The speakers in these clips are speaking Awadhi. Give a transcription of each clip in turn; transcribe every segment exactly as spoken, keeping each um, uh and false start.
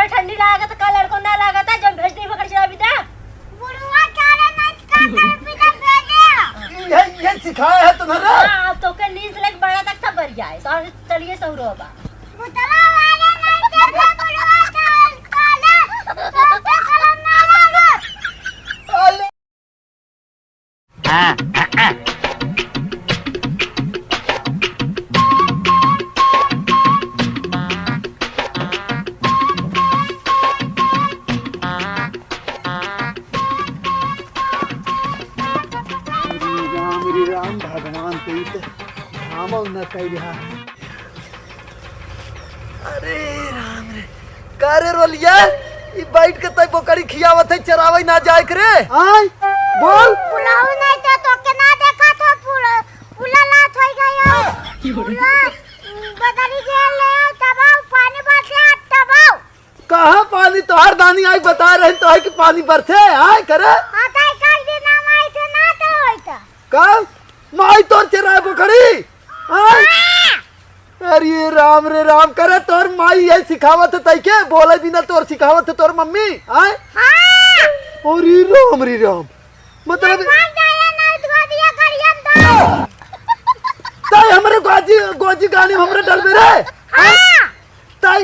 ठंडी लागत का लड़को ना लागत है, जौन भेज दी बकरी चरावे बिदा। बुढ़वा चरे नहीं का करे बिदा भेजे। ये, ये सिखाया है तुम्हें रे? हाँ, अब तोके नींद से लेके बड़ा तक सब बर जाए, तो चलिए सहुरो बा। बुतला वाले नहीं देखे बुढ़वा चरे, चले, तो कलम ना लागत। अले। अरे राम, अरे राम, भगवान कही तो थामल न कही रहा है। अरे राम रे, का रे रोलिया, ई बैठ के तै बोकरी खियावत है, चरावै ना जाए के रे? आय, बोल। पुलाव नहीं तो तोके ना देखा था, पुला, पुला लात होई गयो। पुला, बकरी के ले आओ, तबाओ, पानी भर के आ, तबाओ। कहाँ पानी? तोहर दानी आई बता रहे तो है कि पानी बरसे, आय करे? हाँ, ताई कल दिन हम आए थे ना तो होई था। कब? माई तोर चराए बोकरी? आय? हाँ। अरे राम रे राम, करे तोर माई ये सिखावत है तैके? बोले बिना तोर सिखावत है तोर मम्मी? आय? हाँ। अरे राम रे राम, मतलब ये बात जाए ना, उसको दिया करियन तो। ताई हमरे गोजी, गोजी गाड़ी में हमरे डलबे रे? हाँ। ताई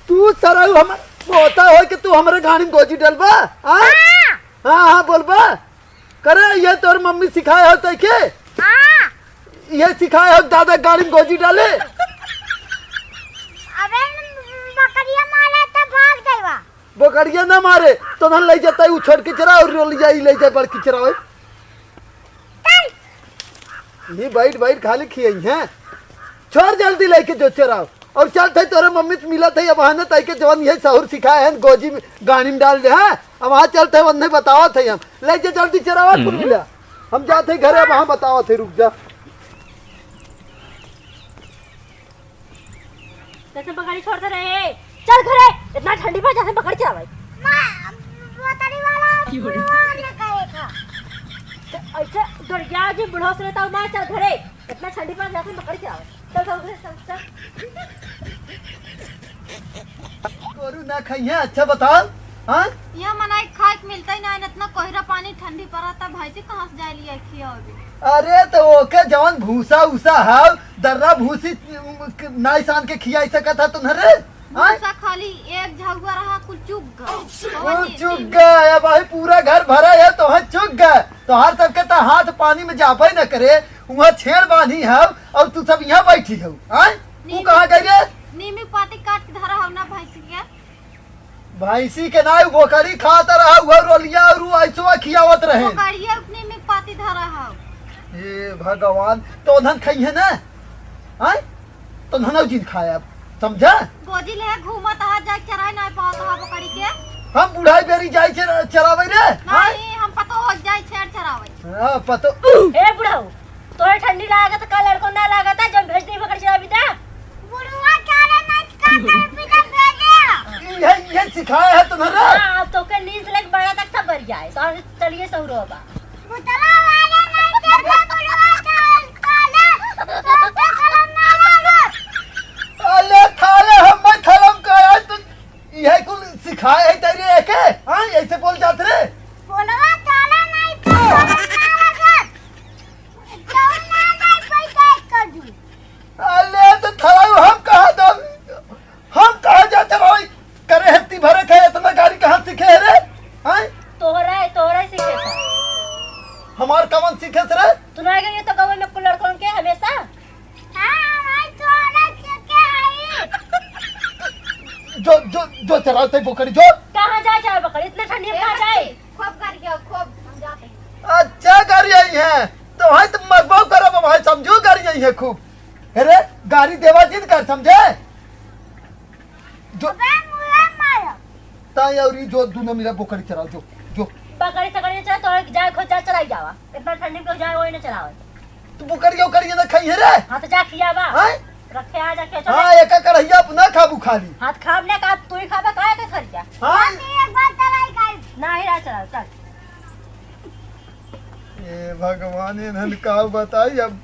तू सरऊ हमर पोता हो कि तू हमरे गाड़ी में गोजी डलबा? आय? हाँ। हाँ, हाँ, बोलबा। करे, ये तोर मम्मी सिखाए हो तैके? हाँ। ये सिखाए हो दादा गाड़ी में गोजी डाले? अबे, बकरिया मारे तो भाग जाएगा। बकरिया ना मारे, तो धन ले जाता है, वो छोड़ के चरा और ले जा, ले जा बड़की चरावे। चल। ये बैठ, बैठ, खाली खियाई हैं। छोड़ जल्दी लेके जो चराओ। और चल थे तोरे मम्मी से मिला थे, अब आने ताई के जवान ये सहूर सिखाए हैं, गोजी में गाड़ी में डाल दे, हाँ? अब वहाँ चल थे, वन्ने बतावा थे हम। ले जा जल्दी चरावा कुल मिला। हम जाते घरे, अब वहाँ बतावा थे, रुक जा। कैसे बकरी छोड़ते रहे? चल घरे, इतना ठंडी पर जैसे बकरी चरावे। माँ, बकरी वाला बुढ़वा ने कहे था। तो ऐसे गरिया जी बुढ़वा से रहता हूँ, माँ, चल घरे, इतना ठंडी पर जैसे बकरी चरावे। चल, चल, चल, चल, चल। गोरू ना खाइए, अच्छा बताओ, हाँ? यहाँ मनाई खाए के मिलता ही ना, इतना कोहरा पानी ठंडी पड़ता, भैंसी कहाँ से जाए लिया खिया अभी? अरे तो ओके जवन भूसा उसा है, दर्रा भूसी नाई सान के खियाई सकत है तुम्हरे? हाँ? भूसा खाली एक झउआ रहा, कुल चुग गए। कुल चुग गए, अब भाई पूरा घर भरा है तो है चुग गए। तोहार सबके तो हाथ पानी में जाबे न करे, वहाँ छेड़ बांधी है और तू सब यहाँ बैठी हो, हाँ? तू नीम-, कहाँ गई रे? नीम के पाती काट के धरा हो ना भैंसी के। भैंसी के ना, वो बोकरी खात रहा, वो रोलिया और वो ऐसो खियावत रहे। बोकरिया उतने में पाती धरा है। हे भगवान, तो धन खइहे ना? आय? तो धन जिन खाए अब, समझा? गोजी ले घूमत आ, जाए चराए ना पावत हा बोकरी के। हम बुढ़ाई बेरी जाए चरा-, चरावे रे? आय? नहीं, हम पतो हो जाए छेड़ चरावे। हाँ, पतो। ए बुढ़ऊ, तोहे ठंडी लागत का लड़को ना लागत है, जब भेज दी बकरी चरावे बिदा? बुढ़वा चरे नहीं का कर बिदा भेजे। ये, ये सिखाया है तुम्हें रे? हाँ, अब तोके नींद से लेके बड़ा तक सब बर जाए। तो चलिए सहुरो बा। बुतला वाले नहीं देखे बुढ़वा चरे, चले, तो कलम ना लागत। अले थाले हम मैं थलम का यार, तू यही कुल सिखाए है तेरे एके? हाँ, ऐसे बोल जात रे? बोलवा चरे नहीं तो कलम ना लागत। जौन ना जाए पैसा एक कर दू। अले तो थलाऊ हम कहाँ दम, हम कहाँ जाते भाई? करे हत्ती भरे खाए इतना गाड़ी कहाँ सीखे है रे? हैं? तोहरा है, तोहरा ही सीखे था। हमार कवन सीखे रे? तू ना गई तो गाँव में कुल लड़कन के हमेशा? हाँ, भाई तोहरा सीखे आई। जो, जो, जो चराते बोकरी जो। कहाँ जाए, जाए बकरी? इतने ठंडी में कहाँ जाए? खूब कर गया, खूब हम जाते हैं। अच्छा गाड़ी आई है, तो भाई तुम मगबाऊ करो, भाई समझो गाड़ी आई है खूब। अरे गाड़ी देवा जिन कर समझे? जो अबे मुझे मारो। ताई और ये जो दोनों मेरा बोकरी चराओ, जो, जो। बकरी सकरी चला तो जाए खुद जा चलाई जावा। इतना ठंडी में जाए वही ना चलावे। तू बोकरी ओकरी ना खाई है रे? हाँ तो जा खियावा। हैं? रखे आ जाके चल। हाँ, एक कढ़ैया अपना खाबू खाली। हाथ खाब ना का, तू ही खाबा, काहे के खर्चा? हाँ। एक बार चलाई खाई। ना ही रहा चला, चल। ए भगवान, इन्हन का बताई अब,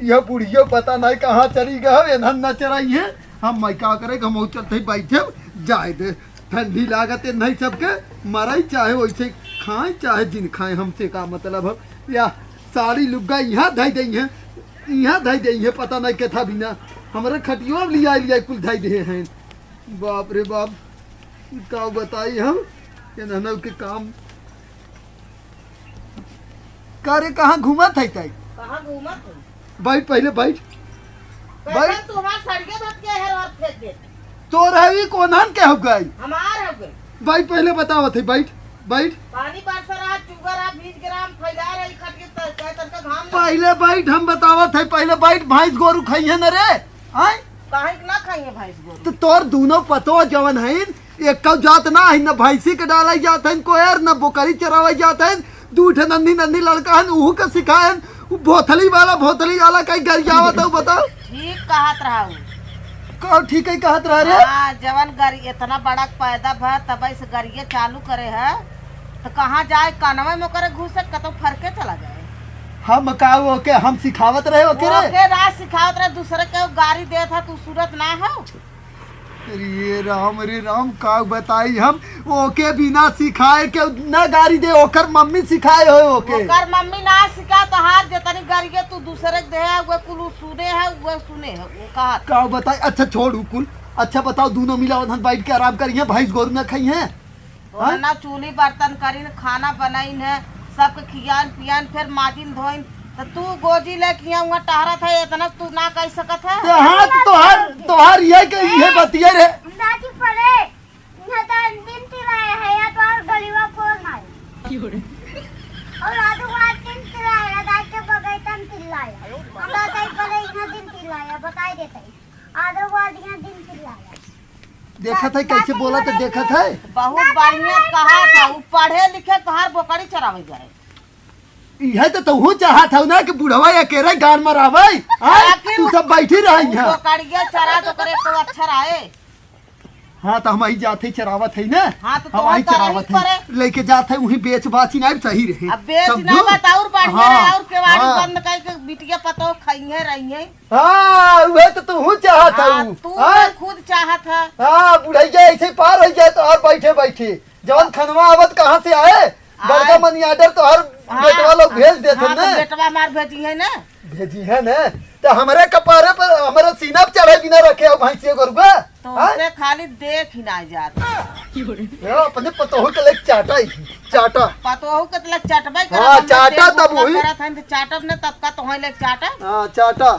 यह बुढ़ियो पता नहीं कहाँ चली गए, इन्हन न चराई है। हम मैं का करे, हम चलते ही बैठे, जाए दे। ठंडी लागत है नहीं सबके, मरई चाहे वैसे खाए चाहे जिन खाए, हमसे का मतलब है? या साड़ी लुग्गा यहाँ धई दई है, यहाँ धई दई है, पता नहीं के था बिना हमरे खटियो लिया लिया कुल धई दे हैं। बाप रे बाप, का बताई हम, ये ननौ के काम। का रे, कहाँ घूमत है ताई? कहाँ घूमत है? बैठ, पहले बैठ। कैसे बैठ। तुम्हार सड़िया धोत के हेर और फेंक दे। तोर है ई कोन्हन के हो गई? हमार हो गई। बैठ, पहले बतावत है, बैठ, बैठ। पानी बरस रहा, चुगर रहा, भीज के रहा, हम फैला रही खट के त-, कहे तनका घाम ना। पहले बैठ, हम बतावत है, पहले बैठ, भैंस गोरू खाइहे न रे, आय? काहे के ना खाइहे भैंस गोरू? तो तोर दूनो पतो जवन है, एक जात ना है, न भैंसी के डालाई जात है, कोयर, न बोकरी चरावै जात है, दू ठे नन्ही नन्ही लड़का हन, उहू के सिखाएन। उ भोथली वाला, भोथली वाला कहीं गरियावत हौ, बताओ। ठीक कहत रहा उ। कहो, ठीक ही कहत रहा रे। हाँ, जवन गरी-, इतना बड़ा पैदा भा, तब से गरिये चालू करे है, तो कहाँ जाए, कानवे में ओकरे घुसे, कतौ फरके चला जाए। हम का ओके, हम सिखावत रहे ओके रे? ओके ना सिखावत रहे, दूसरे के गारी देत है, तू सूरत ना हो। अरे राम, अरे राम, का बताई हम, ओके बिना सिखाए के ना गारी दे, ओकर मम्मी सिखाए हो ओके। ओकर मम्मी ना सिखा, तोहार जतनी गरिये तू दूसरे के दे है, वो कुल सुने है, वो सुने है, वो कहा। का बताई, अच्छा छोड़ उ कुल, अच्छा बताओ, दूनो मिला उधर बैठ के आराम करिहे, भैंस गोरू ना खाइहे। तोहरा हाँ? ना चूल्ही बर्तन करीन, खाना बनाइन है, सबके खियान पियान, फिर माजिन धोइन, तो तू गोजी लेके यहाँ हुआ टहरत है, इतना तू ना कह सकत है? ते हाँ, तो तोहार, तोहार ये के ये बतिये रे। दादी परे, यहाँ तो दिन तिलाया है, या तो और गलीवा फोड़ मारे। और आदू बात दिन तिलाया, दाई के बगैतन तिलाया। हम दादा परे यहाँ दिन तिलाया, बताई देते हैं। आदू बात यहाँ दिन तिलाया। देखत है कैसे बोलत है, देखत है। बहुत बढ़िया कहा था, उ पढ़े लिखे तोहार बोकरी चरावे जाए। इहे तो तोहू चाहत हौ ना कि बुढ़वा अकेले गान मरावे, हाँ? आखिर तू उ-, सब बैठी रही उ यहाँ। बोकरिया चरा तो करे तो अच्छा रहे। हाँ, तो हम वही जात है, चरावत है ना। हाँ, तो हम तोहर वही तो चरावत है। परे। लेके जात है, वही बेच बाची ना सही रहे। अब बेच ना समझू? बता और बढ़िया हाँ, रहे, और केवाड़ी हाँ। बंद करके बिटिया पतो खाइए रहिए। हाँ, उहे तो तू चाहत हाँ, हऊ। तू हाँ? तो खुद चाहत है। हाँ, बुढ़ैया ऐसे पार हो जाए तो और बैठे बैठे। जवन खनवा आवत कहाँ से आए? बड़का आए। Money order तो हर हाँ, बेटवा लोग भेज देत हाँ, हैं तो ना। बेटवा मार भेजी है ना। भेजी है ना। तो हमरे कपारे पर, हमरे सीना पर चढ़े बिना रखे हो भैंसिया गोरुआ। तो हाँ? उसे खाली देख ही ना जात। यो, अपने पतोहू के लेके चाटा ही, चाटा। पतोहू के तो लेके चटबे करत हाँ, हम, तो चाटा देख तब उतना वही। करत हम तो चाटब ना, तब का तो वहीं लेके चाटा। हाँ, चाटा।